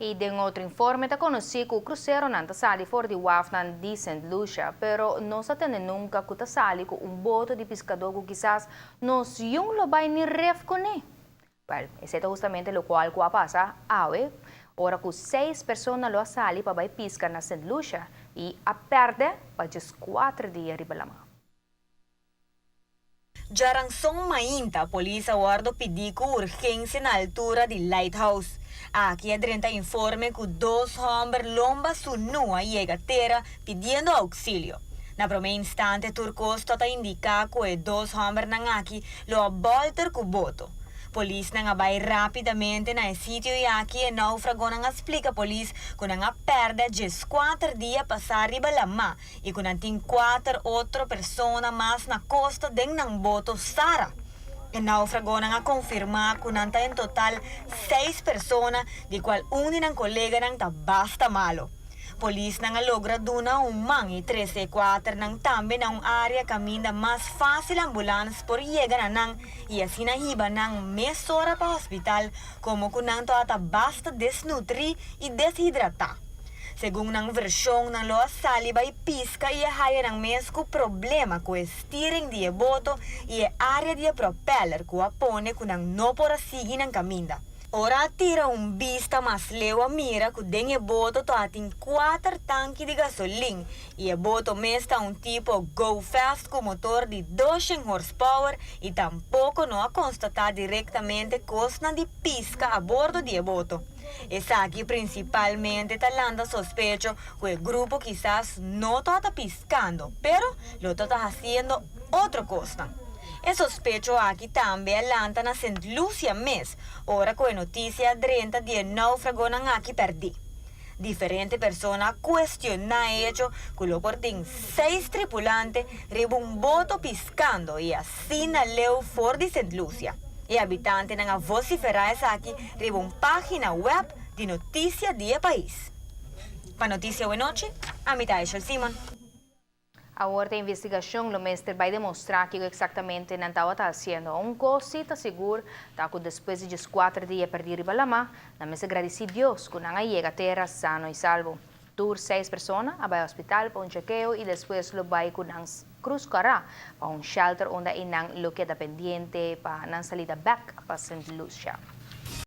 I den otro informe ta konosí ku kruseronan ta sali for di wafnan di St. Lucia, pero no sa tende nunka ku ta sali ku un boto di piskadó ku kisas no siun lo bai ni ref kuné. Wèl, esei ta hustamente lokual ku a pasa awe, ora ku seis persona lo a sali pa bai piska na St. Lucia i a pèrdè pa 14 dia riba laman. Djaranson mainta, polis a wordo pidi cu urgencia na altura di Lighthouse. Aki a drenta informe cu dos homber lomba sunu a yega tera pidiendo auxilio. Na prome instante tur cos ta indica cu e dos hombernan aki lo a bolter cu boto. Polisnan a bay rapidamente na e sitio y aki e naufragonan a splica polis cu nan a perde 14 dia pasa riba lama y cu nan tin cuater otro persona mas na costa den nan boto Sara. E naufragonan a confirma cu nan ta en total seis persona, di cual un di nan coleganan ta basta malo. Polisnan a logra duna un man y trece cuaternan tambe na un area caminda mas facil ambulance por yega na nan y asina hiba nan mesora pa hospital, como cu nan ta basta desnutri y deshidrata. Segun nan version, nan lo a sali bay pisca y a haya nan mes cu problema cu e steering di e boto y e area di e propeller, cu a pone cu nan no por a sigui nan caminda. Ora tira un bista mas leu, a mira cu den e boto tin cuater tanki di gasolin y e boto mes ta un tipo go fast cu motor di 200 horsepower y tampoco no a constata directamente cosnan di pisca a bordo di e boto. Esaki principalmente ta lanta sospecho cu e grupo kisas no ta piscando, pero lo ta haciendo otro cos. E sospecho aki tambe a lanta na St. Lucia mes, ora cu e noticia drenta di naufragonan aki perdi. Diferente persona a cuestiona hecho cu lo por tin seis tripulante riba un boto piscando y asina leu for di St. Lucia. E habitantenan a vocifera esaki riba un pagina web di noticia di e pais. Pa Noticia Nochi, ami ta Simon. Awor e investigacion lo mester bay demostra kico exactamente nan tabata haciendo. Un cos ta sigur, ta cu despues di 4 dia perdi riba lama, nan mester gradici Dios cu nan a yega tera sano y salvo. Tur seis persona a bay hospital pa un chekeo y despues lo bay cu nan Cruz Cora pa un shelter unda nan lo keda pendiente pa nan salida back pa St. Lucia.